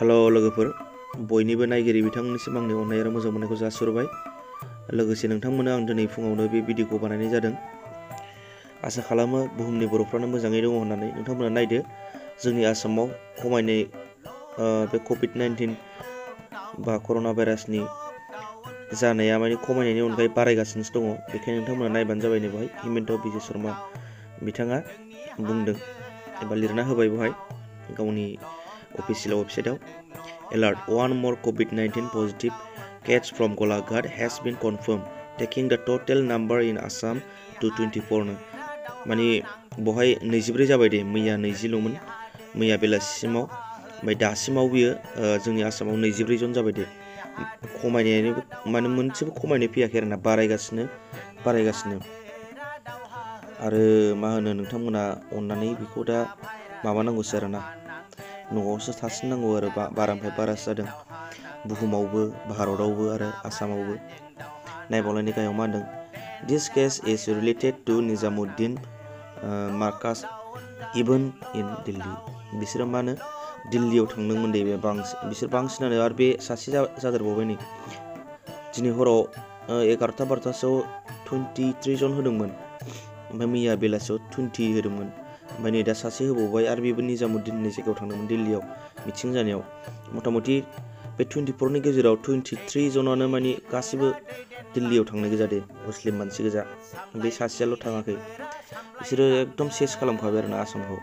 Hello लोगोफोर, बयनिबो नायगिरि बिथांमोननिसिम आंनि अननाय आरो मोजां मोननायखौ जासिहरबाय। लोगोसे नोंथांमोननो आं दिनै फुङावनो बे भिडिअखौ बानायनाय जादों। आसा खालामो बुहुमनि बर'फ्रानो मोजाङै दङ होननानै। नोंथांमोना नायदो, जोंनि आसामाव खमायनाय बे कभिड-19 बा कर'ना भाइरासनि जानाया माने खमायनायनि अनगायै बारायगासिनोसो दङ। बेखायनो नोंथांमोना नायबानो जाबाय। बेवहाय हिमन्त बिश्व शर्मा बिथाङा बुंदों एबा लिरना होबाय बेवहाय गावनि अफिसियेल वेबसाइटआव, alert, one more COVID-19 positive case from Golaghat has been confirmed, taking the total number in Assam to 24 नो। माने बेवहाय 24 जाबाय दे, मैया 20ल'मोन, मैया बेलासिसिमाव। ओमफ्राय दासिमाव बियो जोंनि आसामाव 24 जन जाबाय दे। खमायनायानो माने मोनसेबो खमायनाय फैयाखै आरोना, बारायगासिनो। आरो मा होनो, नोंथांमोना अननानै बेखौ दा माबानांगौसो आरोना, न'आवसो थासिननांगौ आरो बारानिफ्राय बारासो जादों बुहुमावबो, भारतआवबो आरो आसामावबो। नायबावलायनि गाहायाव मा होनदों, दिस केस इज रिलेटेड टु निजामुद्दिन मार्कास इभेन इन दिल्ली। बिसोरो मा होनो, दिल्लीयाव थांदोंमोन दे। बे बिसोर बांसिनानो, आरो बे सासे जादेरबावबाय नै। दिनै हराव 11टा-12टासोआव 23 जन होदोंमोन, ओमफ्राय मैया बेलासियाव 20 होदोंमोन। ओमफ्राय नै दा सासे होबावबाय, आरो बेबो निजामुद्दिन होननाय जायगायाव थांदोंमोन, दिल्लीयाव मिथिं जानायाव। मथा मथि बे 24नि गेजेराव 23 जनानो माने गासिबो दिल्लीयाव थांनाय गोजा दे, मुस्लिम मानसि गोजा। बे सासेयाल' थाङाखै। बिसोरो एकदम सेस खालामखाबाय आरोना आसामखौ।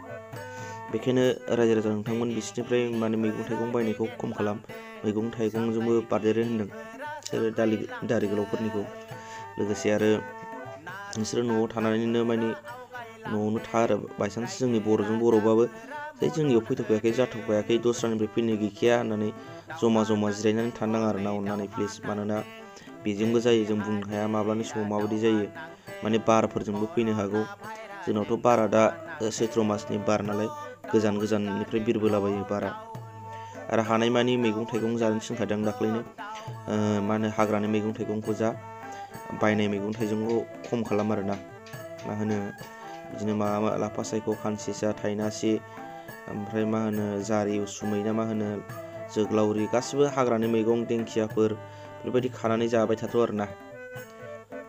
बेखायनो रायजो राजा नोंथांमोन, बिसोरनिफ्राय माने मैगं-थाइगं बायनायखौ खम खालाम। मैगं-थाइगंजोंबो बारदेरो होनदों बिसोरो, दारि गोलावफोरनिखौ। लोगोसे आरो बिसोरो न'आव थानानैनो माने न'आवनो था आरो। बायसान्स जोंनि बर'जों बर'बाबो जोंनियाव फैथ'खायाखै, जाथ'खायाखै, दस्रानिफ्राय फैनाय गैखाया होननानै जमा जिरायनानै थानो नाङा आरोना, अननानै प्लिज। मानोना बेजोंबो जायो, जों बुंनो हाया माब्लानि समाव माबायदि जायो। माने बारफोरजोंबो फैनो हागौ। जोंनावथ' बारा दा सैत्र मासनि बार नालाय, गोजाननिफ्राय बिरबोलाबायो बारा। आरो हानायमानि मैगं-थाइगं जानो थिनखादों आं दाख्लैनो। मा होनो, हाग्रानि मैगं-थाइगंखौ जा, बायनाय मैगं-थाइगंखौ खम खालाम आरोना। मा होनो, बिदिनो माबा लाफा सायख', खानसिसा, थायनासि, ओमफ्राय मा होनो, जारि उसुमै ना मा होनो, जोग्लावरि, गासिबो हाग्रानि मैगं, दिंखियाफोर, बेफोरबायदि खानानै जाबाय थाथ' आरोना।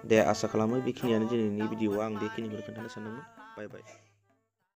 दे, आसा खालामो बेखिनियानो दिनैनि भिडिअ'आ। आं बेखिनिखौनो खोन्थानो सानदोंमोन। बाय बाय।